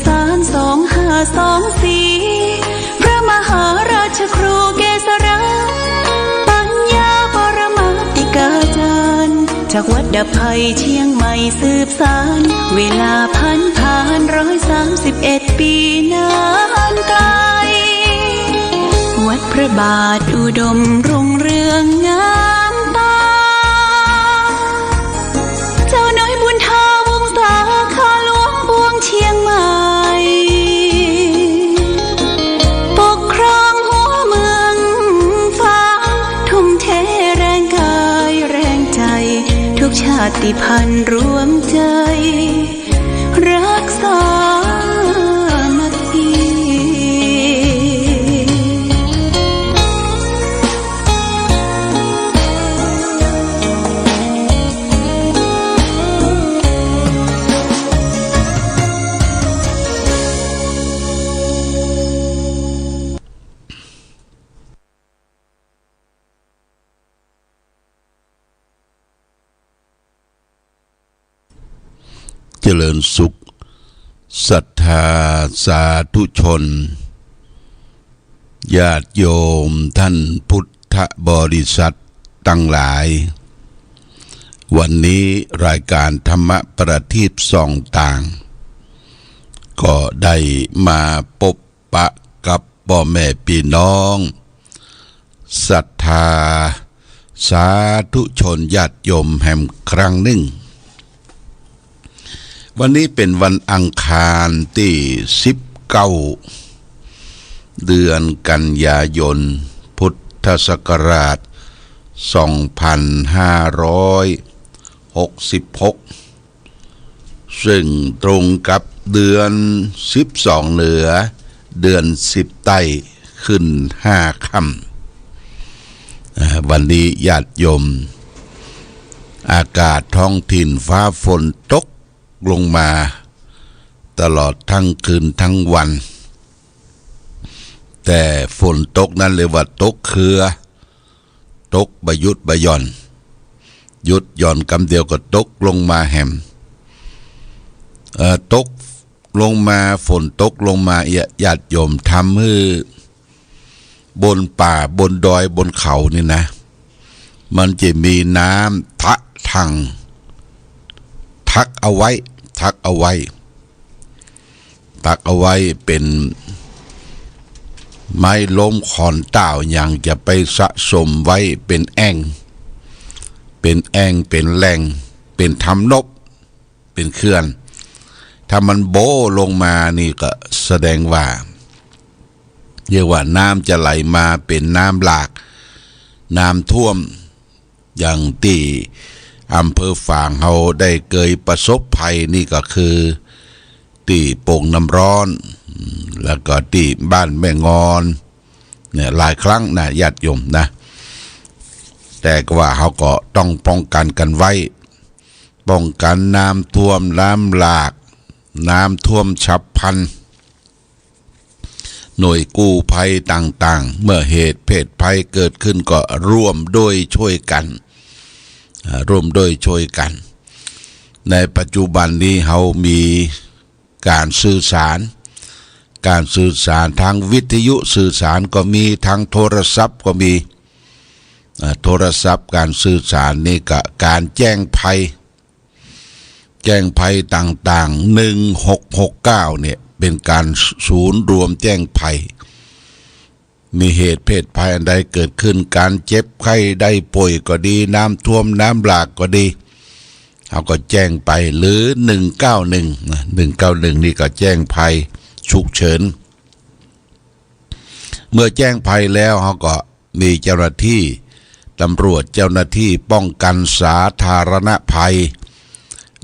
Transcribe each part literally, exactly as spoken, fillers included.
สารสองห้าสองสี่ พระมหาราชครูเกษรา ปัญญาปรมาติกาจารย์ จากวัดดับภัยเชียงใหม่สืบสาน เวลาผันผ่านร้อยสามสิบเอ็ดปีนานไกล วัดพระบาทอุดมรุ่งเรืองงามตา เจ้าน้อยบุญทาวงศา ข้าหลวงปวงเชียงใหม่ ปกครองหัวเมืองฟ้า ทุ่มเทแรงกายแรงใจ ทุกชาติพันธุ์รวมใจ รักสามัคคี เจริญสุข ศรัทธาสาธุชน ญาติโยมท่านพุทธบริษัทตังหลาย วันนี้รายก๋านธรรมประทีปส่องต่าง ก็ได้มาปบปะกับป้อแม่ปี้น้อง ศรัทธาสาธุชนญาติโยมแหมครั้งนึ่ง วันนี้เป๋นวันอังคารตี้สิบเก้า เดือนกันยายน พุทธศักราชสองพันห้าร้อยหกสิบหก ซึ่งตรงกับเดือนสิบสองเหนือ เดือนสิบใต้ขึ้นห้าค่ำ อ่า วันนี้ญาติโยม อากาศท้องถิ่นฟ้าฝนตกลงมาตลอดทั้งคืนทั้งวัน แต่ฝนตกนั้นเรียกว่าตกเคือง ตกบ่หยุดบ่หย่อน หยุดหย่อนกำเดียวก็ตกลงมาแหม เอ่อ ตกลงมา ฝนตกลงมา ญาติโยม ทำหื้อบนป่าบนดอยบนเขานี่นะ มันจะมีน้ำทะลัง ทะลักเอาไว้ ทะลักเอาไว้ ทะลักเอาไว้เป๋นไม้ล้มขอนต้าว อย่างจะไปสะสมไว้เป๋นแอ่ง เป๋นแอ่ง เป๋นแหล่ง เป๋นทำนบ เป๋นเขื่อน ถ้ามันโบ้ลงมานี่ก็แสดงว่า เรียกว่าน้ำจะไหลมาเป๋นน้ำหลาก น้ำท่วม อย่างตี้อำเภอฝางเฮาได้เกยประสบภัยนี่ก็คือตี้โป่งน้ำร้อน แล้วก็ตี้บ้านแม่งอน เนี่ย หลายครั้งนะ ญาติโยมนะ แต่ก็ว่าเฮาก็ต้องป้องกันกั๋นไว้ ป้องกันน้ำท่วมน้ำหลาก น้ำท่วมฉับพลัน หน่วยกู้ภัยต่างๆ เมื่อเหตุเพศภัยเกิดขึ้นก็ร่วมด้วยช่วยกัน อ่า ร่วมด้วยช่วยกัน ในปัจจุบันนี้เฮามีก๋านสื่อสาร ก๋านสื่อสารทางวิทยุสื่อสารก็มี ทางโทรศัพท์ก็มี อ่า โทรศัพท์ ก๋านสื่อสารนี่ก็ก๋านแจ้งภัย แจ้งภัยต่างๆ หนึ่งหกหกเก้า เนี่ย เป๋นก๋านศูนย์รวมแจ้งภัย มีเหตุเพศภัยอันใดเกิดขึ้น ก๋านเจ็บไข้ได้ป่วยก็ดี น้ำท่วมน้ำหลากก็ดี เฮาก็แจ้งไป หรือหนึ่งเก้าหนึ่งนะ หนึ่งเก้าหนึ่งนี่ก็แจ้งภัยฉุกเฉิน เมื่อแจ้งภัยแล้วเฮาก็ มีเจ้าหน้าตี้ตำรวจ เจ้าหน้าตี้ป้องกันสาธารณภัย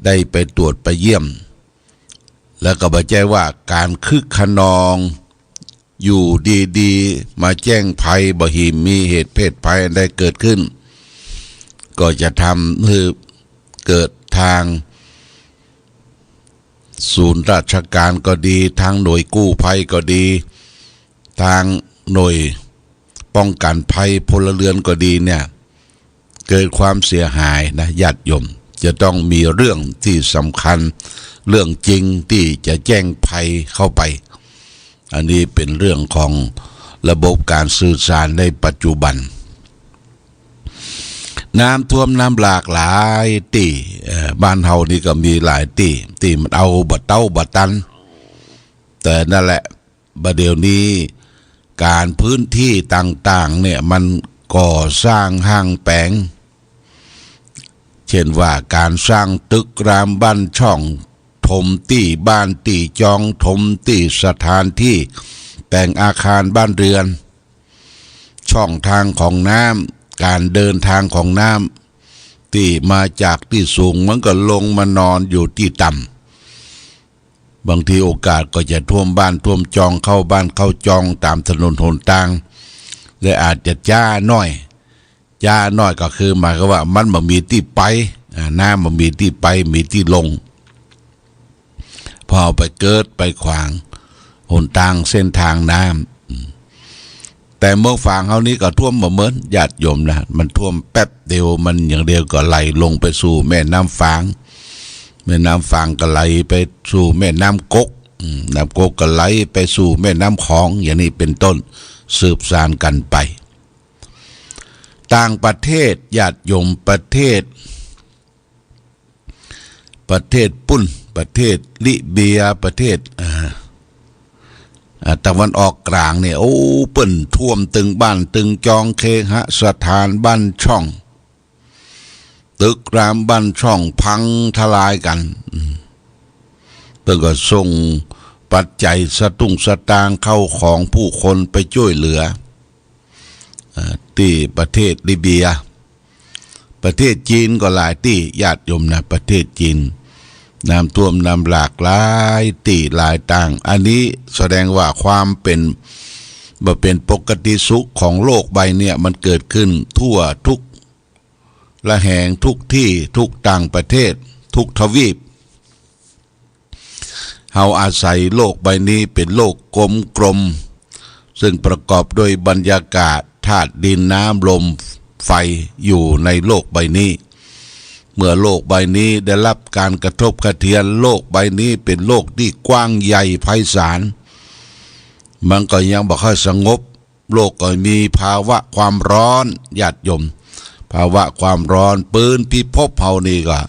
ได้ไปตรวจไปเยี่ยม แล้วก็บ่ใจ้ว่าก๋านคึกคะนองอยู่ดีๆ มาแจ้งภัย บ่หื้อมีเหตุเพศภัยอันใดเกิดขึ้น ก็จะทำหื้อเกิดตางศูนย์ราชก๋านก็ดี ตางหน่วยกู้ภัยก็ดี ตางหน่วย ป้องกันภัยพลเรือนก็ดีเนี่ย เกิดความเสียหายนะ ญาติโยม จะต้องมีเรื่องตี้สำคัญ เรื่องจริงตี้จะแจ้งภัยเข้าไป อันนี้เป๋นเรื่องของระบบก๋านสื่อสารในปัจจุบัน น้ำท่วมน้ำหลากหลายตี้ เอ่อ บ้านเฮานี่ก็มีหลายตี้ ตี้มันเอาบ่เต๊าบ่ตัน แต่นั่นแหละ บ่าเดี่ยวนี้ก๋านพื้นตี้ต่างๆ เนี่ย มันก่อสร้างห้างแป๋ง เจ้นว่าก๋านสร้างตึกรามบ้านช่อง ถมตี้บ้านตี้จอง ถมตี้สถานตี้ แป๋งอาคารบ้านเรือน ช่องตางของน้ำ ก๋านเดินตางของน้ำ ตี้มาจากตี้สูง มันก็ลงมานอนอยู่ตี้ต่ำ บางทีโอกาสก็จะท่วมบ้านท่วมจอง เข้าบ้านเข้าจองต๋ามถนนหนตาง และอาจจะจ๊าหน้อย จ๊าหน้อยก็คือหมายความว่ามันบ่มีตี้ไป อ่า น้ำบ่มีตี้ไป มีตี้ลง ผ่อไปเกิดไปขวางหนตางเส้นตางน้ำ อืม แต่เมืองฝางเฮานี้ก็ท่วมบ่เหมือนญาติโยมนะ มันท่วมแป๊บเดียว มันอย่างเดียวก็ไหลลงไปสู่แม่น้ำฝาง แม่น้ำฝางก็ไหลไปสู่แม่น้ำก๊ก อืม น้ำก๊กก็ไหลไปสู่แม่น้ำของ อย่างนี้เป๋นต้น สืบสานกั๋นไป ต่างประเทศ ญาติโยม ประเทศ ประเทศปุ้น ประเทศลิเบีย ประเทศ อ่า อ่า ตะวันออกกลางเนี่ย โอ้ เปิ้นท่วมตึงบ้านตึงจอง เคหสถานบ้านช่อง ตึกรามบ้านช่องพังทลายกั๋น อืม เปิ้นก็ส่งปัจจัยสตุ้งสตางค์ เข้าของผู้คนไปจ้วยเหลือ อ่า ตี้ประเทศลิเบีย ประเทศจีนก็หลายตี้ ญาติโยมนะ ประเทศจีน น้ำท่วมน้ำหลากหลายตี้หลายตาง อันนี้แสดงว่าความเป๋น บ่เป๋นปกติสุขของโลกใบเนี่ย มันเกิดขึ้นทั่วทุกระแหง ทุกตี้ ทุกต่างประเทศ ทุกทวีป เฮาอาศัยโลกใบนี้เป๋นโลกกลมๆ ซึ่งประกอบด้วยบรรยากาศ ธาตุดิน น้ำ ลม ไฟ อยู่ในโลกใบนี้ เมื่อโลกใบนี้ได้รับก๋านกระทบกระเทือน โลกใบนี้เป๋นโลกตี้กว้างใหญ่ไพศาล มันก็ยังบ่ค่อยสงบ โลกก็มีภาวะความร้อน ญาติโยม ภาวะความร้อน ปื้นพิภพเฮานี่ก็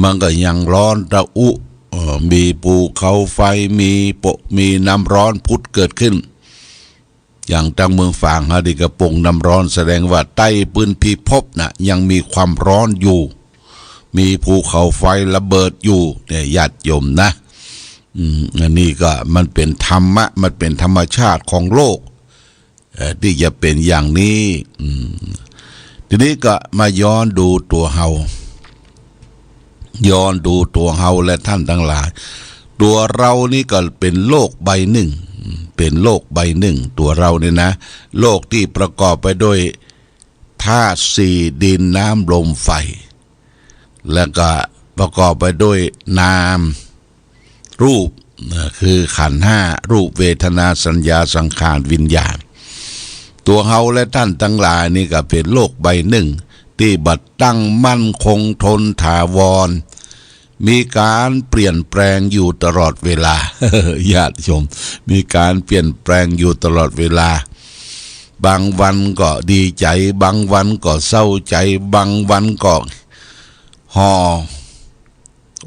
มันก็ยังร้อนระอุ เอ่อ มีภูเขาไฟ มีปะ มีน้ำร้อนผุดเกิดขึ้น อย่างตางเมืองฝางเฮานี่ก็ป่งน้ำร้อน แสดงว่าใต้ปื้นพิภพน่ะ ยังมีความร้อนอยู่ มีภูเขาไฟระเบิดอยู่ เนี่ย ญาติโยมนะ อืม อันนี้ก็มันเป๋นธรรมะ มันเป๋นธรรมชาติของโลก เอ่อ ตี้จะเป๋นอย่างนี้ อืม ทีนี้ก็มาย้อนดูตั๋วเฮา ย้อนดูตั๋วเฮาและท่านตังหลาย ตั๋วเฮานี่ก็เป๋นโลกใบนึ่ง เป๋นโลกใบนึ่ง ตั๋วเฮานี่นะ โลกตี้ประกอบไปด้วยธาตุสี่ ดิน น้ำ ลม ไฟ แล้วก็ประกอบไปด้วยนาม รูป นะ คือขันธ์ห้า รูป เวทนา สัญญา สังขาร วิญญาณ ตั๋วเฮาและท่านตังหลายนี่ก็เป๋นโลกใบนึ่ง ตี้บ่ตั้งมั่นคงทนถาวร มีก๋านเปลี่ยนแปลงอยู่ตลอดเวลา ญาติโยม มีก๋านเปลี่ยนแปลงอยู่ตลอดเวลา บางวันก็ดีใจ๋ บางวันก็เศร้าใจ๋ บางวันก็ห่อ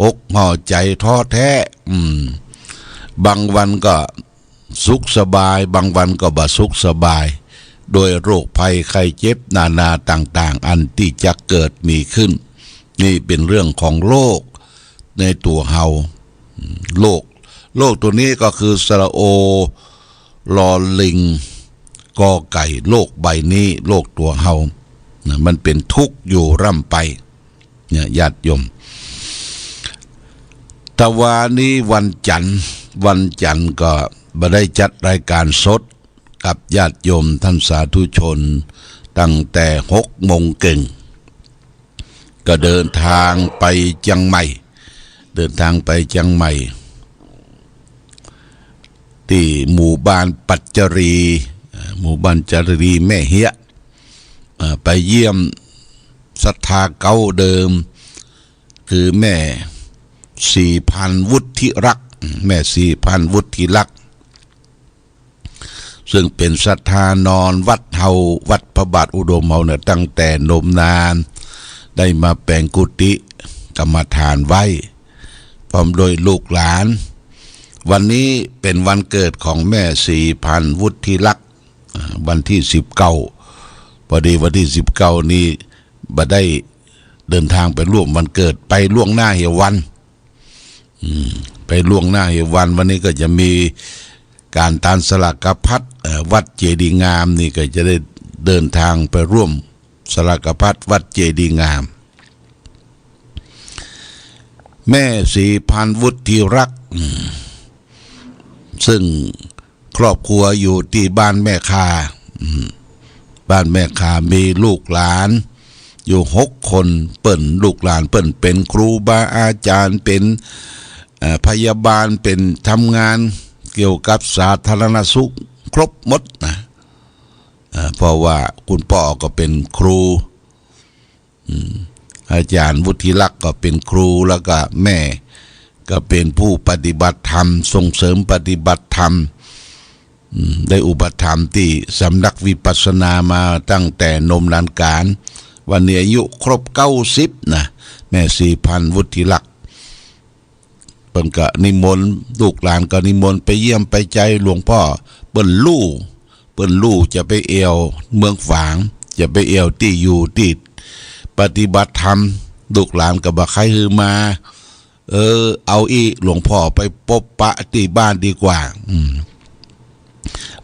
อกห่อใจ๋ท้อแท้ อืม บางวันก็สุขสบาย บางวันก็บ่สุขสบาย โดยโรคภัยไข้เจ็บนานาต่างๆ อันตี้จะเกิดมีขึ้น นี่เป๋นเรื่องของโลกในตั๋วเฮา อืม โลก โลกตั๋วนี้ก็คือสระโอ ลอลิง กอไก่ โลกใบนี้ โลกตั๋วเฮา นะ มันเป๋นทุกข์อยู่ร่ำไป เนี่ย ญาติโยม ตะวานี้วันจันทร์ วันจันทร์ก็บ่ได้จัดรายการสดกับญาติโยมท่านสาธุชน ตั้งแต่หกโมงเกิ่ง ก็เดินตางไปเจียงใหม่ เดินตางไปเจียงใหม่ ตี้หมู่บ้านปัจจารี อ่า หมู่บ้านจารีแม่เฮียะ อ่า ไปเยี่ยมศรัทธาเก๊าเดิม คือแม่ศรีพันธ์วุฒิรักษ์ แม่ศรีพันธ์วุฒิรักษ์ ซึ่งเป๋นศรัทธานอนวัดเฮา วัดพระบาทอุดมเฮาเนี่ย ตั้งแต่นมนาน ได้มาแป๋งกุฏิกรรมฐานไว้ พร้อมด้วยลูกหลาน วันนี้เป๋นวันเกิดของแม่ศรีพันธ์วุฒิรักษ์ อ่า วันตี้สิบเก้า พอดีวันตี้สิบเก้านี้บ่ได้เดินตางไปร่วมวันเกิด ไปล่วงหน้าเหียวัน อืม ไปล่วงหน้าเหียวัน วันนี้ก็จะมีก๋านตานสลากพัด เอ่อ วัดเจดีย์งามนี่ก็จะได้เดินตางไปร่วมสลากพัดวัดเจดีย์งาม แม่ศรีพันธ์วุฒิรักษ์ อืม ซึ่งครอบครัวอยู่ตี้บ้านแม่คา อืม บ้านแม่คามีลูกหลานอยู่หกคน เปิ้น ลูกหลานเปิ้นเป๋นครูบาอาจ๋ารย์ เป๋น เอ่อ พยาบาล เป๋นทำงานเกี่ยวกับสาธารณสุขครบหมดนะ เอ่อ เพราะว่าคุณป้อก็เป๋นครู อืม อาจ๋ารย์วุฒิรักษ์ก็เป๋นครู แล้วก็แม่ก็เป๋นผู้ปฏิบัติธรรม ส่งเสริมปฏิบัติธรรม อืม ได้อุปถัมภ์ตี้สำนักวิปัสสนามาตั้งแต่นมนานก๋าน วันนี้อายุครบเก้าสิบนะ แม่ศรีพันธ์วุฒิรักษ์ เปิ้นก็นิมนต์ ลูกหลานก็นิมนต์ไปเยี่ยมไปใจ๋หลวงป้อ เปิ้นลู่ เปิ้นลู่จะไปเอี่ยวเมืองฝาง จะไปเอี่ยวตี้อยู่ตี้ปฏิบัติธรรม ลูกหลานก็บ่ใค่หื้อมา เออ เอาอี้ หลวงป้อไปปบปะตี้บ้านดีกว่า อืม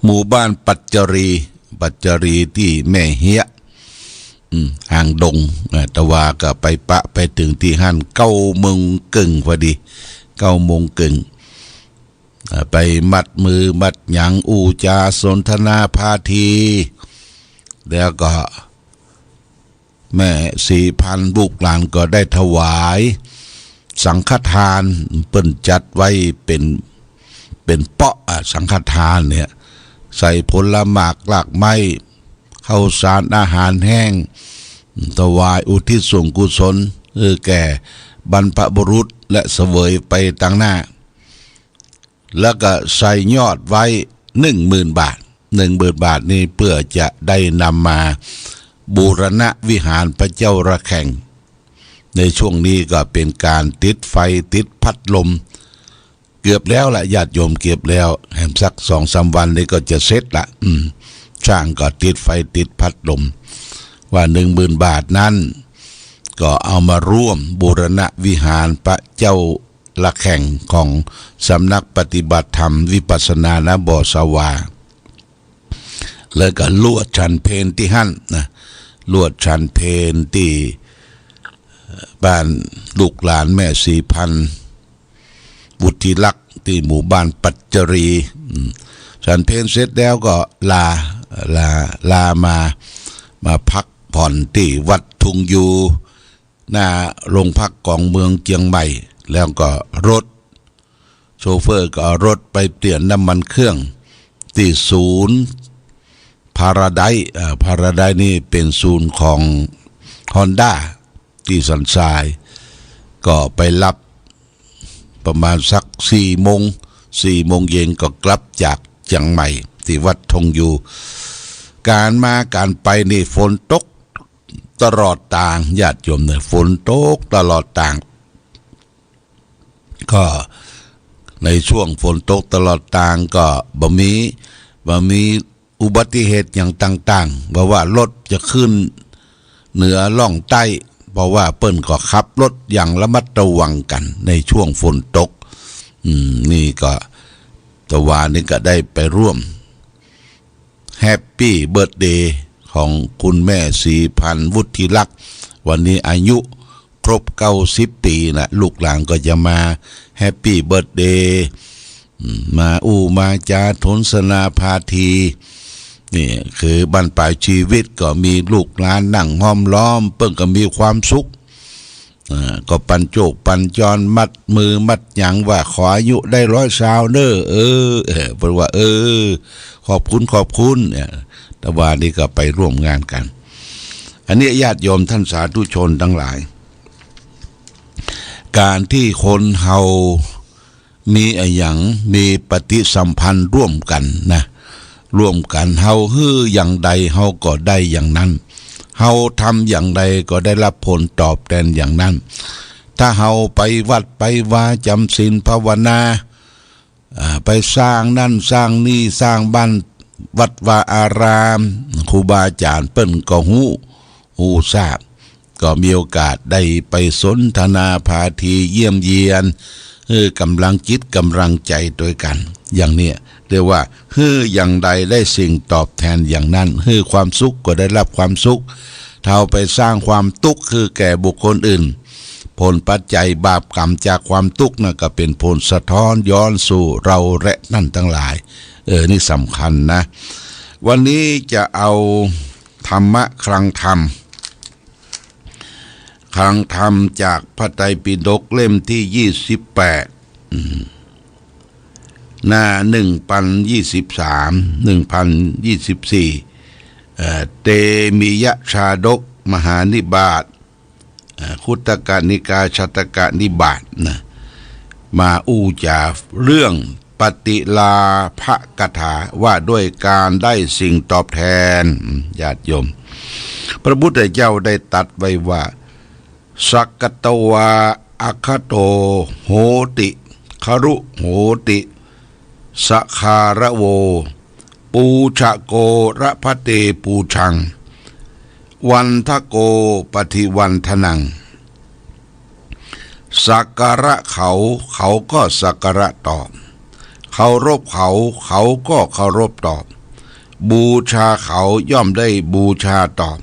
หมู่บ้านปัจจารี ปัจจารีตี้แม่เฮียะ อืม หางดง อ่า ตะวาก็ไปปะ ไปเถิงตี้หั้นเก้าโมงเกิ่งพอดี เก้าโมงเกิ่ง อ่า ไปมัดมือมัดหยัง อู้จ๋าสนทนาพาที แล้วก็ แม่ศรีพันธ์ลูกหลานก็ได้ถวายสังฆทาน เปิ้นจัดไว้เป๋น เป๋นเปาะ อ่ะ สังฆทานเนี่ย ใส่ผลหมากรากไม้ ข้าวสารอาหารแห้ง ถวายอุทิศส่วนกุศล เออ แก่บรรพบุรุษ และเสวยไปตางหน้า แล้วก็ใส่ยอดไว้หนึ่งหมื่นบาท หนึ่งหมื่นบาทนี้เพื่อจะได้นำมาบูรณะวิหารพระเจ้าระแข่ง ในช่วงนี้ก็เป๋นก๋านติดไฟติดพัดลม เกือบแล้วละญาติโยม เกือบแล้ว แหมสักสองสามวันนี้ก็จะเสร็จละ อืม จ้างก็ติดไฟติดพัดลม ว่าหนึ่งหมื่นบาทนั้น ก็เอามาร่วมบูรณะวิหารพระเจ้าระแข่งของสำนักปฏิบัติธรรมวิปัสสนา ณ บ่อสวา แล้วก็ลวดฉันเพลตี้หั้นนะ ลวดฉันเพลตี้บ้านลูกหลานแม่ศรีพันธ์ วุฒิรักษ์ตี้หมู่บ้านปัจจารี อืม ฉันเพลเสร็จแล้วก็ลา ลา ลามา มาพักผ่อนตี้วัดทุ่งยู หน้าโรงพักของเมืองเจียงใหม่ แล้วก็รถ โชเฟอร์ก็เอารถไปเปลี่ยนน้ำมันเครื่องตี้ศูนย์พาราไดซ์ อ่า พาราไดซ์นี่เป๋นศูนย์ของฮอนด้าตี้สันทราย ก็ไปรับประมาณสักสี่โมง สี่โมงเย็นก็กลับจากเจียงใหม่ตี้วัดทุ่งยู ก๋านมาก๋านไปนี่ฝนตกตลอดตาง ญาติโยมเนี่ย ฝนตกตลอดตาง ก็ในช่วงฝนตกตลอดตางก็บ่มี บ่มีอุบัติเหตุหยังต่างๆ บ่ว่ารถจะขึ้นเหนือล่องใต้ เพราะว่าเปิ้นก็ขับรถอย่างระมัดระวังกั๋นในช่วงฝนตก อืม นี่ก็ตะวานี้ก็ได้ไปร่วม แฮปปี้เบิร์ธเดย์ของคุณแม่ศรีพันธ์วุฒิรักษ์ วันนี้อายุครบเก้าสิบปี๋นะ ลูกหลานก็จะมาแฮปปี้เบิร์ธเดย์ อืม มาอู้มาจ๋าสนทนาพาที นี่คือบั้นปลายชีวิตก็มีลูกหลานนั่งห้อมล้อม เปิ้นก็มีความสุข อ่า ก็ปั๋นโจกปั๋นจอน มัดมือมัดหยังว่าขออายุได้ร้อยซาวเน่อ เออ เออ เปิ้นว่า เออ ขอบคุณ ขอบคุณ เนี่ย ตะวานี้ก็ไปร่วมงานกั๋น อันนี้ญาติโยมท่านสาธุชนตังหลาย ก๋านตี้คนเฮามีอะหยัง มีปฏิสัมพันธ์ร่วมกั๋นนะ ร่วมกั๋น เฮาหื้ออย่างใด เฮาก็ได้อย่างนั้น เฮาทำอย่างใดก็ได้รับผลตอบแตนอย่างนั้น ถ้าเฮาไปวัดไปวา จ๋ำศีลภาวนา อ่า ไปสร้างนั่นสร้างนี่ สร้างบ้านวัดวาอาราม ครูบาอาจ๋ารย์เปิ้นก็ฮู้ ฮู้ซาบ ก็มีโอกาสได้ไปสนทนาพาทีเยี่ยมเยียน หื้อก๋ำลังจิตก๋ำลังใจ๋ตวยกั๋น อย่างเนี้ยเรียกว่า หื้ออย่างใดได้สิ่งตอบแตนอย่างนั้น หื้อความสุขก็ได้รับความสุข ถ้าเฮาไปสร้างความตุ๊กข์หื้อแก่บุคคลอื่น ผลปัจจัยบาปกรรมจากความตุ๊กข์นั่นก็เป๋นผลสะท้อนย้อนสู่เฮาและต้านตังหลาย เออ นี่สำคัญนะ วันนี้จะเอาธรรมะคลังธรรม คลังธรรมจากพระไตรปิฎกเล่มตี้ยี่สิบแปด อืม หน้าหนึ่งพันยี่สิบสาม หนึ่งพันยี่สิบสี่ เอ่อ เตมียชาดก มหานิบาต เอ่อ คุตตกนิกาย ฉัตตกนิบาตนะ มาอู้จ๋าเรื่องปฏิลาภกถา ว่าด้วยก๋านได้สิ่งตอบแตน ญาติโยม พระพุทธเจ้าได้ตรัสไว้ว่า สักกตวาอัคคโตโหติ ครุโหติ สการะโว ปูชโก รพะเต ปูชัง วันทโก ปฏิวันทนัง สักการะเขา เขาก็สักการะตอบ เคารพเขา เขาก็เคารพตอบ บูชาเขาย่อมได้บูชาตอบ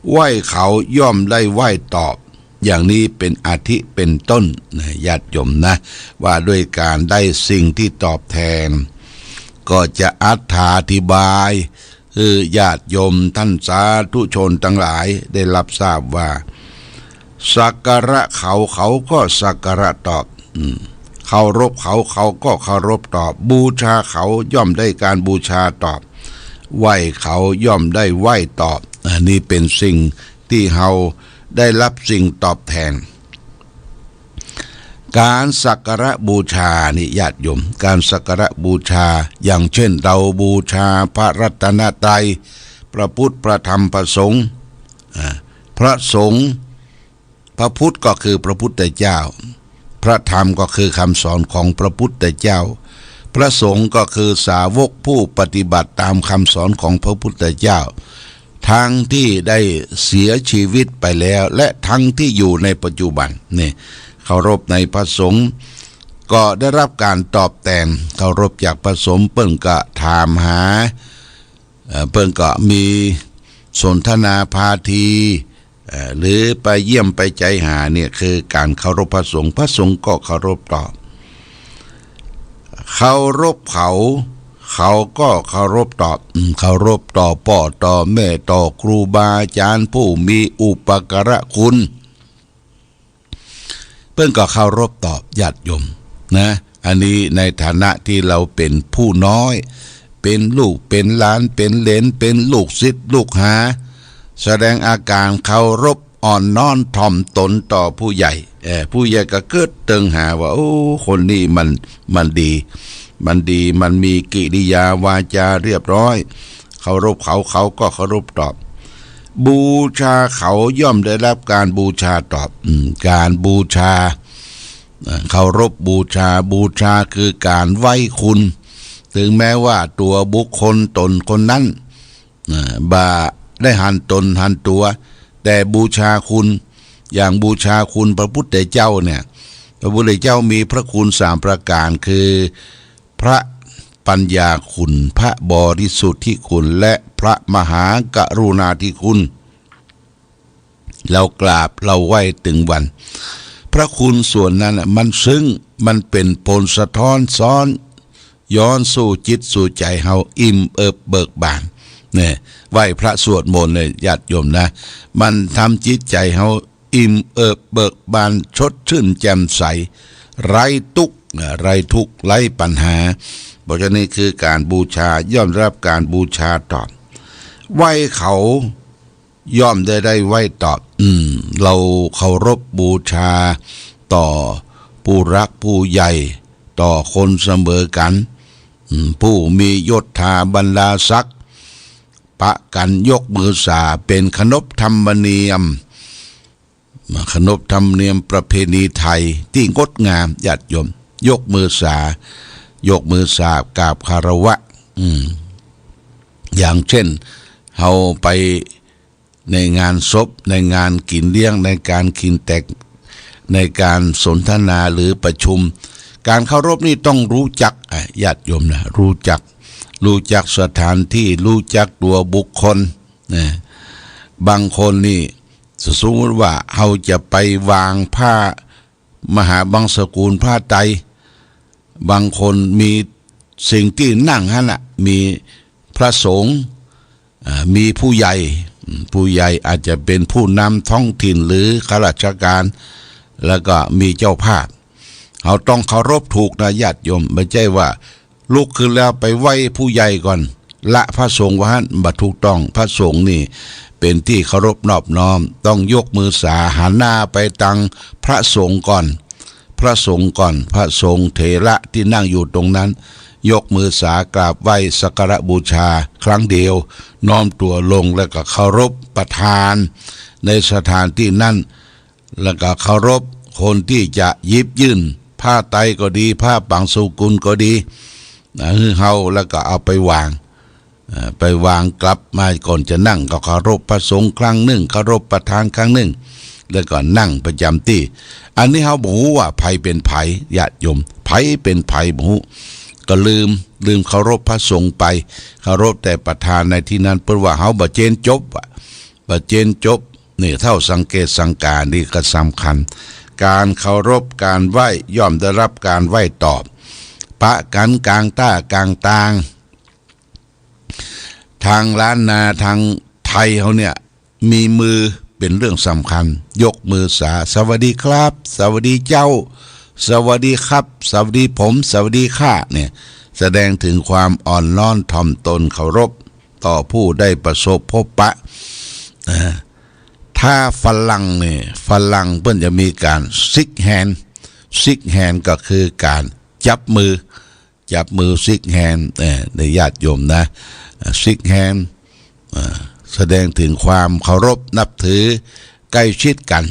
ไหว้เขาย่อมได้ไหว้ตอบ อย่างนี้เป๋นอาทิเป๋นต้นนะ ญาติโยมนะ ว่าด้วยก๋านได้สิ่งตี้ตอบแตน ก็จะอธิบายหื้อญาติโยมต้านสาธุชนตังหลายได้รับทราบว่า สักการะเขา เขาก็สักการะตอบ อืม เคารพเขา เขาก็เคารพตอบ บูชาเขาย่อมได้ก๋านบูชาตอบ ไหว้เขาย่อมได้ไหว้ตอบ อันนี้เป๋นสิ่งตี้เฮาได้รับสิ่งตอบแตน ก๋านสักการะบูชานี่ญาติโยม ก๋านสักการะบูชา อย่างเช่น เฮาบูชาพระรัตนตรัย พระพุทธ พระธรรม พระสงฆ์ อ่า พระสงฆ์ พระพุทธก็คือพระพุทธเจ้า พระธรรมก็คือคำสอนของพระพุทธเจ้า พระสงฆ์ก็คือสาวกผู้ปฏิบัติต๋ามคำสอนของพระพุทธเจ้า ทั้งตี้ได้เสียชีวิตไปแล้ว และทั้งตี้อยู่ในปัจจุบัน นี่ เคารพในพระสงฆ์ ก็ได้รับก๋านตอบแตน เคารพจากพระสงฆ์ เปิ้นก็ถามหา เอ่อ เปิ้นก็มีสนทนาพาที เอ่อ หรือไปเยี่ยมไปใจ๋หาเนี่ย คือก๋านเคารพพระสงฆ์ พระสงฆ์ก็เคารพตอบ เคารพเขา เขาก็เคารพตอบ อืม เคารพต่อป้อต่อแม่ต่อครูบาอาจ๋ารย์ผู้มีอุปการะคุณ เปิ้นก็เคารพตอบญาติโยมนะ อันนี้ในฐานะตี้เฮาเป๋นผู้น้อย เป๋นลูก เป๋นหลาน เป๋นเหลน เป๋นลูกศิษย์ลูกหา แสดงอาก๋านเคารพอ่อนน้อมถ่อมต๋นต่อผู้ใหญ่ เอ่อ ผู้ใหญ่ก็เกิดเติงหาว่า โอ้ คนนี้มัน มันดี มันดี มันมีกิริยาวาจาเรียบร้อย เคารพเขา เขาก็เคารพตอบ บูชาเขาย่อมได้รับก๋านบูชาตอบ อืม ก๋านบูชา เอ่อ เคารพบูชา บูชาคือก๋านไหว้คุณ ถึงแม้ว่าตั๋วบุคคลต๋นคนนั้น อ่า บ่ได้หันต๋นหันตั๋ว แต่บูชาคุณ อย่างบูชาคุณพระพุทธเจ้าเนี่ย พระพุทธเจ้ามีพระคุณสามประก๋าน คือ พระปัญญาคุณ พระบริสุทธิคุณ และพระมหากรุณาธิคุณ เฮากราบเฮาไหว้ตึงวัน พระคุณส่วนนั้นน่ะ มันซึ่ง มันเป๋นผลสะท้อนซ้อน ย้อนสู่จิตสู่ใจ๋เฮาอิ่มเอิบเบิกบาน เนี่ย ไหว้พระสวดมนต์เนี่ย ญาติโยมนะ มันทำจิตใจ๋เฮา อิ่มเอิบเบิกบาน สดชื่นแจ่มใส ไร้ตุ๊กข์ ไร้ทุกข์ ไร้ปัญหา เพราะฉะนั้นคือก๋านบูชาย่อมได้รับก๋านบูชาตอบ ไหว้เขาย่อมได้ได้ไหว้ตอบ อืม เฮาเคารพบูชา ต่อผู้หลักผู้ใหญ่ ต่อคนเสมอกั๋น อืม ผู้มียศถาบรรดาศักดิ์ ปะกั๋นยกมือสา เป๋นขนบธรรมเนียม ขนบธรรมเนียมประเพณีไทยตี้งดงาม ญาติโยม ยกมือสา ยกมือสากราบคารวะ อืม อย่างเช่น เฮาไปในงานศพ ในงานกิ๋นเลี้ยง ในก๋านกิ๋นแตก ในก๋านสนทนาหรือประชุม ก๋านเคารพนี่ต้องฮู้จัก อ่ะ ญาติโยมนะ ฮู้จัก ฮู้จักสถานที่ ฮู้จักตั๋วบุคคล นะ บางคนนี่ สมมุติว่าเฮาจะไปวางผ้ามหาบังสกุล ผ้าไตร บางคนมีสิ่งตี้นั่งหั้นน่ะ มีพระสงฆ์ อ่า มีผู้ใหญ่ อืม ผู้ใหญ่อาจจะเป๋นผู้นำท้องถิ่นหรือข้าราชก๋าน แล้วก็มีเจ้าภาพ เฮาต้องเคารพถูกนะ ญาติโยม บ่ใจ้ว่า ลุกขึ้นแล้วไปไหว้ผู้ใหญ่ก่อน ละพระสงฆ์ว่าหั้น บ่ถูกต้อง พระสงฆ์นี่เป๋นตี้เคารพนอบน้อม ต้องยกมือสาหันหน้าไปตังพระสงฆ์ก่อน พระสงฆ์ก่อน พระสงฆ์เถระตี้นั่งอยู่ตรงนั้น ยกมือสากราบไหว้สักการะบูชาครั้งเดียว น้อมตั๋วลงแล้วก็เคารพประธานในสถานตี้นั้น แล้วก็เคารพคนตี้จะหยิบยื่นผ้าไตรก็ดี ผ้าบังสกุลก็ดี นะ หื้อเฮา แล้วก็เอาไปวาง เอ่อ ไปวางกลับมา ก่อนจะนั่งก็เคารพพระสงฆ์ครั้งนึ่ง เคารพประธานครั้งนึ่ง แล้วก็นั่งประจ๋ำตี้ อันนี้เฮาบ่ฮู้ว่าใผเป๋นใผ ญาติโยม ใผเป๋นใผบ่ฮู้ ก็ลืม ลืมเคารพพระสงฆ์ไป เคารพแต่ประธานในตี้นั้น เปิ้นว่าเฮาบ่เจนจบอะ บ่เจนจบ นี่ เต้าสังเกตสังก๋านี่ก็สำคัญ ก๋านเคารพ ก๋านไหว้ ย่อมได้รับก๋านไหว้ตอบ ปะกั๋นก๋างต้ากลางตาง ตางล้านนา ตางไทยเฮาเนี่ย มีมือเป๋นเรื่องสำคัญ ยกมือสา สวัสดีครับ สวัสดีเจ้า สวัสดีครับ สวัสดีผม สวัสดีข้า เนี่ย แสดงเถิงความอ่อนน้อมถ่อมตนเคารพ ต่อผู้ได้ประสบพบปะ อ่า ถ้าฝรั่งเนี่ย ฝรั่งเปิ้นจะมีก๋านเช็คแฮนด์ เช็คแฮนด์ก็คือก๋านจับมือ จับมือ เช็คแฮนด์ เอ่อ ในญาติโยมนะ อ่า เช็คแฮนด์ อ่า แสดงเถิงความเคารพนับถือ ใกล้ชิดกั๋น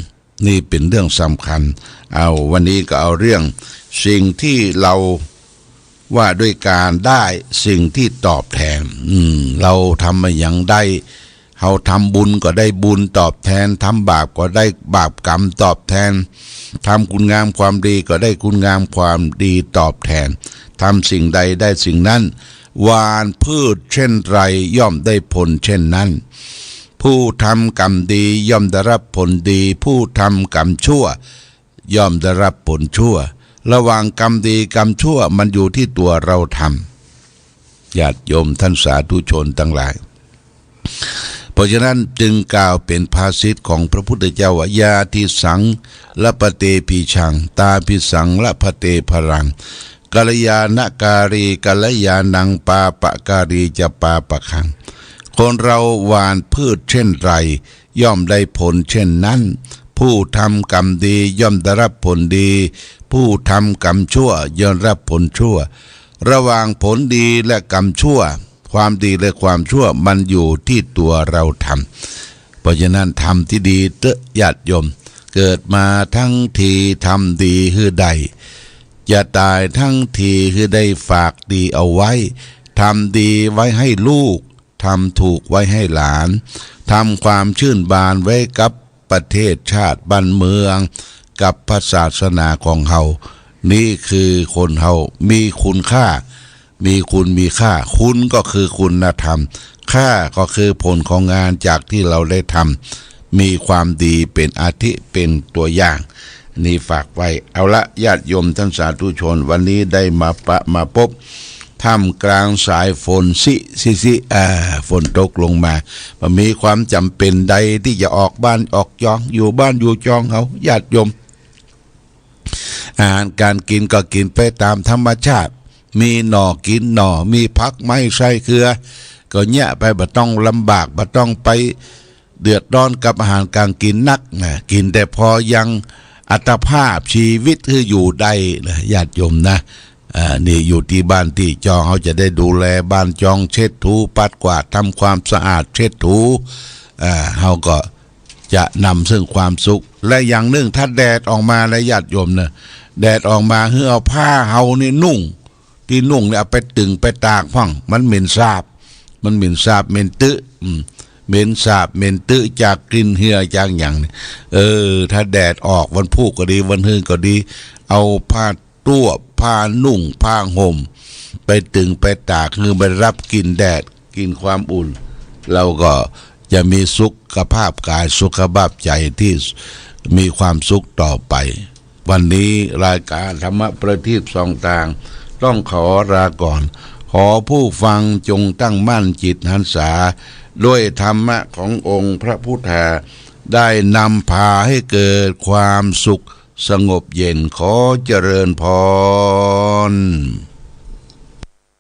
นี่เป๋นเรื่องสำคัญ เอา วันนี้ก็เอาเรื่องสิ่งที่เฮาว่าด้วยก๋านได้สิ่งที่ตอบแทน อืม เฮาทำมาหยังได้ เฮาทำบุญก็ได้บุญตอบแทน ทำบาปก็ได้บาปกรรมตอบแทน ทำคุณงามความดีก็ได้คุณงามความดีตอบแทน ทำสิ่งใดได้สิ่งนั้น หว่านพืชเช่นไรย่อมได้ผลเช่นนั้น ผู้ทำกรรมดีย่อมได้รับผลดี ผู้ทำกรรมชั่วย่อมได้รับผลชั่ว ระหว่างกรรมดีกรรมชั่วมันอยู่ที่ตัวเราทำ ญาติโยมท่านสาธุชนตังหลาย เพราะฉะนั้นจึงกล่าวเป๋นภาษิตของพระพุทธเจ้าว่า ญาติสัง ลพะเต ผิชัง ตาผิสัง ลพะเต พะลัง กัลยาณะกาลี กัลยาณัง ปาปะกาลีจะ ปาปะคัง คนเราหว่านพืชเช่นไร ย่อมได้ผลเช่นนั้น ผู้ทำกรรมดีย่อมได้รับผลดี ผู้ทำกรรมชั่วย่อมรับผลชั่ว ระหว่างผลดีและกรรมชั่ว ความดีและความชั่วมันอยู่ที่ตัวเราทำ เพราะฉะนั้นทำตี้ดีเต๊อะญาติโยม เกิดมาทั้งทีทำดีหื้อได้ จะต๋ายทั้งทีหื้อได้ฝากดีเอาไว้ ทำดีไว้ให้ลูก ทำถูกไว้ให้หลาน ทำความชื่นบานไว้กับประเทศชาติบ้านเมือง กับพระศาสนาของเฮา นี่คือคนเฮามีคุณค่า มีคุณมีค่า คุณก็คือคุณธรรม ค่าก็คือผลของงานจากที่เราได้ทำ มีความดีเป๋นอาทิเป๋นตัวอย่าง นี่ฝากไว้ เอาละ ญาติโยมท่านสาธุชน วันนี้ได้มาปะมาปบ ท่ามกลางสายฝนซิ ซิ ซิ อ่า ฝนตกลงมา บ่มีความจ๋ำเป๋นใดตี้จะออกบ้านออกจอง อยู่บ้านอยู่จองเฮา ญาติโยม อาหารก๋านกิ๋นก็กิ๋นไปต๋ามธรรมชาติ มีหน่อกิ๋นหน่อ มีผักไม้ใส่เขือ ก็เยียะไป บ่ต้องลำบาก บ่ต้องไปเดือดร้อนกับอาหารก๋านกิ๋นนักนะ กิ๋นแต่พอยัง อัตภาพชีวิตหื้ออยู่ได้นะ ญาติโยมนะ อ่า นี่อยู่ตี้บ้านตี้จอง เฮาจะได้ดูแลบ้านจอง เช็ดถู ปัดกวาด ทำความสะอาด เช็ดถู อ่า เฮาก็จะนำซึ่งความสุข และอย่างนึ่งถ้าแดดออกมานะ ญาติโยมนะ แดดออกมาหื้อเอาผ้าเฮานี่นุ่ง ตี้นุ่งนี่เอาไปตึงไปตากพ่อง มันเหม็นสาบ มันเหม็นสาบเหม็นตึ อืม เหม็นสาบเหม็นตึจากกลิ่นเหื่อจากหยังนี่ เออ ถ้าแดดออกวันพูกก็ดี วันฮืนก็ดี เอาผ้าตั้ว ผ้านุ่ง ผ้าห่ม ไปตึงไปตาก หื้อมันได้รับกลิ่นแดด กลิ่นความอุ่น เฮาก็จะมีสุขภาพกาย สุขภาพใจ๋ตี้มีความสุขต่อไป วันนี้รายก๋านธรรมะประทีปส่องตาง ต้องขอลาก่อน ขอผู้ฟังจงตั้งมั่นจิตหันษา ด้วยธรรมะขององค์พระพุทธา ได้นำพาให้เกิดความสุขสงบเย็น ขอเจริญพร